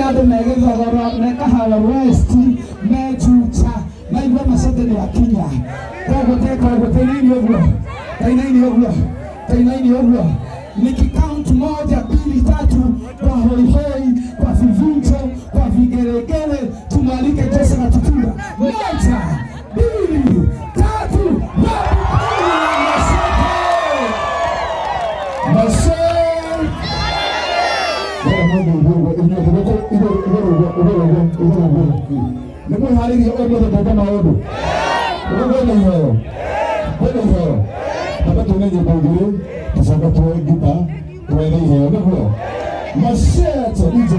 Andũ me Gĩthogoro, me Kahawa West, me Juja, maigua Machete nĩ akinya. Koguo teka ũguo, tainaini ũguo, tainaini ũguo, tainaini ũguo. Nikikaunt moja, mbili, tatu, kwa hoihoi, kwa vivunjo, kwa vigelegele, tumwalike Jose Gatutura. Moja, mbili, tatu, Machete! Nĩ mwĩharĩirie ũmũthĩ gwĩka maũndũ? Kwĩna iheo, kwĩna iheo. Hapa tuna nyimbo igĩrĩ, tũcoke tuoe ngita, twethe iheo, nĩguo? Machete DJ.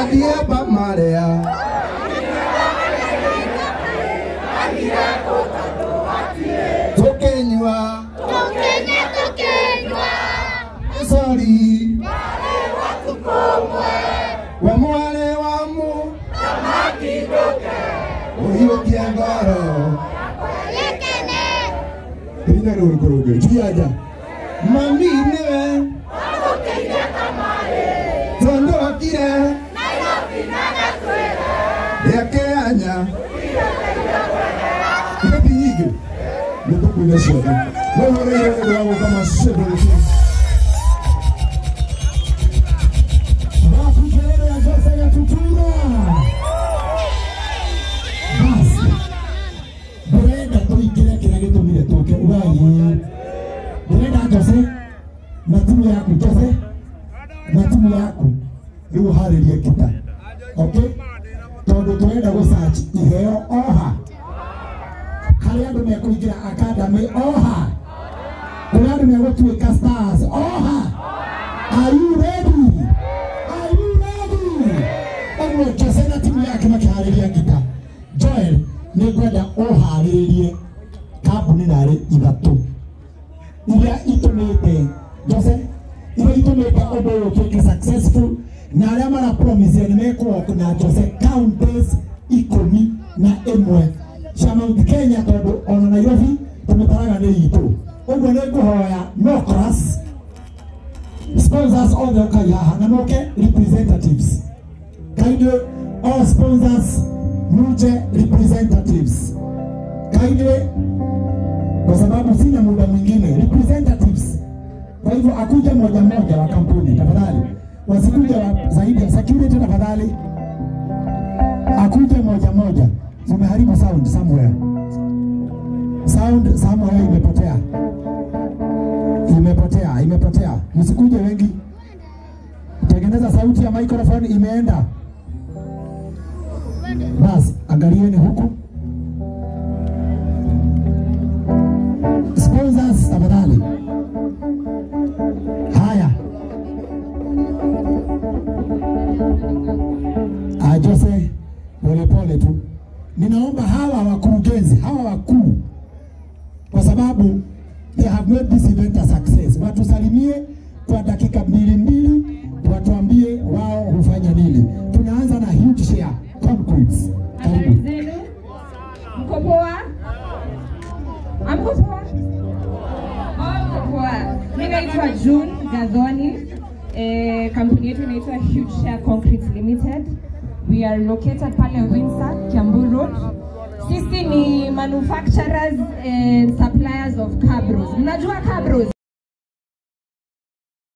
Adiaba Maria Tukinywa Tukinywa Sorry Wa mwale wa mu Uhiukia ngoro Ina rũrũkũrũngĩ tiaja mami nĩwe tondũ okire rĩake anya irathi nyingĩ nĩtũkuina ciothe wĩhũrĩire nĩ ũndũ wa gũka macĩndũ. Wapi kelele ya Jose Gatutura? Basi ndĩrenda tũingĩre kĩrĩa gĩtũmire tũke ugai. Ndĩrenda Jose na timu yaku, Jose na timu yaku rĩu ũharĩrie ngita, okay? Tondũ tũrenda gũ search iheo oha harĩa andũ mekũingĩra academy oha kũrĩa andũ megũtuĩka stars oha. Are you ready? Are you ready? Ũguo Jose na timu yake makĩharĩria ngita. Joel, nĩngwenda ũharĩrĩrie kambuni narĩ ithatũ iria itũmĩte Jose, iria itũmĩte ũndũ ũyũ ũtuĩke successful na arĩa mara promise nĩ mekũwalk na Jose counties 11 cia Mount Kenya tondũ ona Nairobi tũmĩtaraga nĩ itũ. Ũguo nĩ ngũhoya no class sponsors othe ũkai haha na moke representatives. Kindly all sponsors muje representatives. Kindly, kwa sababu sina muda mwingine, representatives. Kwa hivyo akuja moja moja wa kampuni tafadhali, wasikuja zaidi ya security tafadhali, akuja moja moja. Umeharibu sound somewhere, sound somewhere imepotea, imepotea, imepotea. Msikuje wengi, tengeneza sauti ya microphone imeenda. Bas, angalieni huku. Sponsors tafadhali. Haya. Jose, pole pole tu. Ninaomba hawa wakurugenzi, hawa wakuu, kwa sababu they have made this event a success. Watusalimie kwa dakika 2 watuambie wao hufanya nini. Tunaanza na Huge Share Concretes. Karibu. Zenu. Mko poa? Amko poa? Mko poa. Mimi naitwa June Gathoni. Kampuni yetu inaitwa Huge Share Concrete Limited. We are located pale Windsor, Kiambu Road. Sisi ni manufacturers and suppliers of cabros. Mnajua cabros?